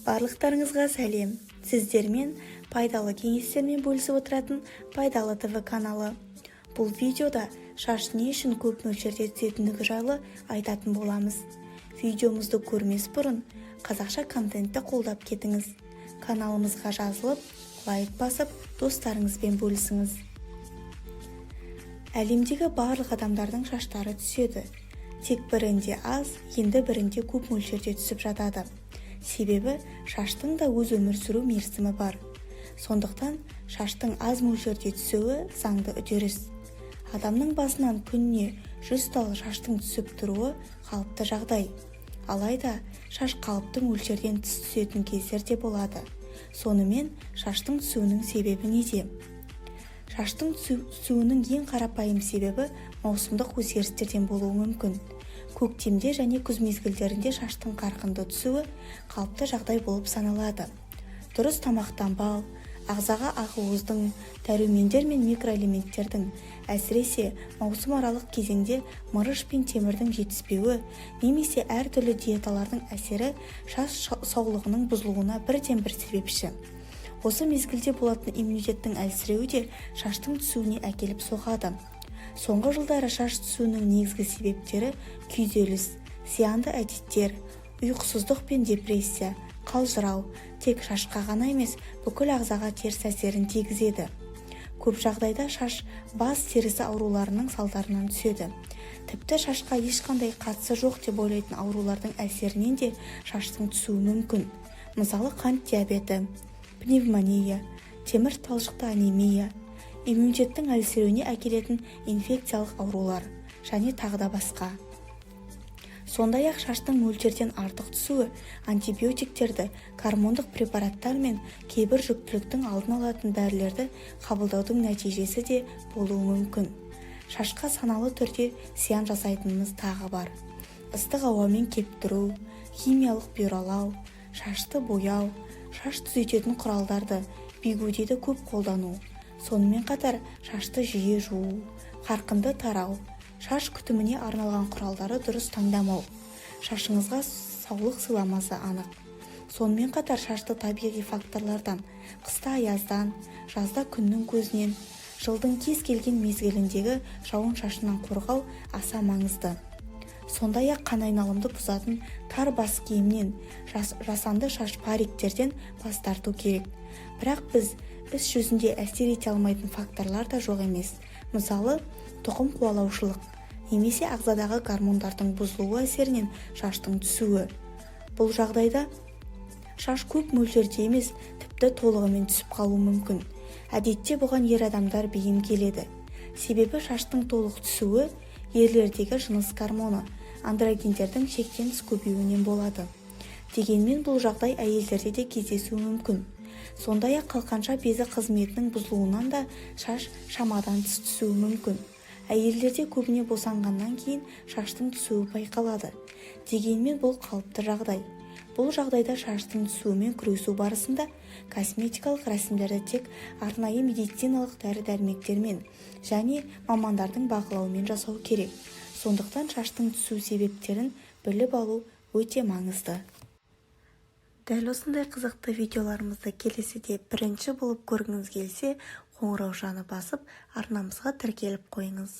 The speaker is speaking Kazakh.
Барлықтарыңызға сәлем! Сіздермен пайдалы кеңестермен бөлісіп отыратын Пайдалы ТВ каналы. Бұл видеода шаш не үшін көп мөлшерде түсетіндігі жайлы айтатын боламыз. Видеомызды көрмес бұрын қазақша контентті қолдап кетіңіз. Каналымызға жазылып, лайк басып, достарыңызбен бөлісіңіз. Әлемдегі барлық адамдардың шаштары түседі. Тек бірінде аз, енді бірінде көп мөлшерде түсіп жатады. Себебі шаштың да өз өмір сүру мерзімі бар. Сондықтан шаштың аз мөлшерде түсуі заңды үдеріс. Адамның басынан күніне 100 тал шаштың түсіп тұруы қалыпты жағдай. Алайда шаш қалыпты мөлшерден тыс түсетін кездер де болады. Сонымен, шаштың түсуінің себебі неде? Шаштың түсуінің ең қарапайым себебі маусымдық өзгерістерден болуы мүмкін. Көктемде және күз мезгілдерінде шаштың қарқынды түсуі қалыпты жағдай болып саналады. Дұрыс тамақтанбау, ағзаға ақуыздың, дәрумендер мен микроэлементтердің, әсіресе маусымаралық кезеңде мырыш пен темірдің жетіспеуі немесе әртүрлі диеталардың әсері шаш саулығының бұзылуына бірден-бір себепші. Осы мезгілде болатын иммунитеттің әлсіреуі де шаштың түсуіне әкеліп соғады. Соңғы жылдары шаш түсуінің негізгі себептері күйзеліс, зиянды әдеттер, ұйқысыздық пен депрессия, қалжырау тек шашқа ғана емес, бүкіл ағзаға теріс әсерін тигізеді. Көп жағдайда шаш бас терісі ауруларының салдарынан түседі. Тіпті шашқа ешқандай қатысы жоқ деп ойлайтын аурулардың әсерінен де шаштың түсуі мүмкін. Мысалы, қант диабеті, пневмония, темір талшықты анемия, иммунитеттің әлсіреуіне әкелетін инфекциялық аурулар және тағы да басқа. Сондай-ақ шаштың мөлшерден артық түсуі антибиотиктерді, гормондық препараттар мен кейбір жүктіліктің алдын алатын дәрілерді қабылдаудың нәтижесі де болуы мүмкін. Шашқа саналы түрде зиян жасайтынымыз тағы бар: ыстық ауамен кептіру, химиялық бұйралау, шашты бояу, шаш түзететін құралдарды, бигудиді көп қолдану. Сонымен қатар шашты жиі жуу, қарқынды тарау, шаш күтіміне арналған құралдары дұрыс таңдамау шашыңызға саулық сыйламасы анық. Сонымен қатар шашты табиғи факторлардан: қыста аяздан, жазда күннің көзінен, жылдың кез келген мезгіліндегі жауын-шашыннан қорғау аса маңызды. Сондай-ақ қан айналымды бұзатын тар бас киімнен, жасанды шаш париктерден бас тарту керек. Бірақ біз іс жүзінде әсер ете алмайтын факторлар да жоқ емес. Мысалы, тұқым қуалаушылық немесе ағзадағы гормондардың бұзылуы әсерінен шаштың түсуі. Бұл жағдайда шаш көп мөлшерде емес, тіпті толығымен түсіп қалуы мүмкін. Әдетте бұған ер адамдар бейім келеді. Себебі шаштың толық түсуі ерлердегі жыныс гормоны андрогендердің шектен тыс көбеюінен болады. Дегенмен бұл жағдай әйелдерде де кездесуі мүмкін. Сондай-ақ қалқанша безі қызметінің бұзылуынан да шаш шамадан тыс түсуі мүмкін. Әйелдерде көбіне босанғаннан кейін шаштың түсуі байқалады. Дегенмен бұл қалыпты жағдай. Бұл жағдайда шаштың түсуімен күресу барысында косметикалық рәсімдерді тек арнайы медициналық дәрі-дәрмектермен және мамандардың бақылауымен жасау керек. Сондықтан шаштың түсу себептерін біліп алу өте маңызды. Дәл осындай қызықты видеоларымызды келесіде бірінші болып көргіңіз келсе, қоңыраушаны басып, арнамызға тіркеліп қойыңыз.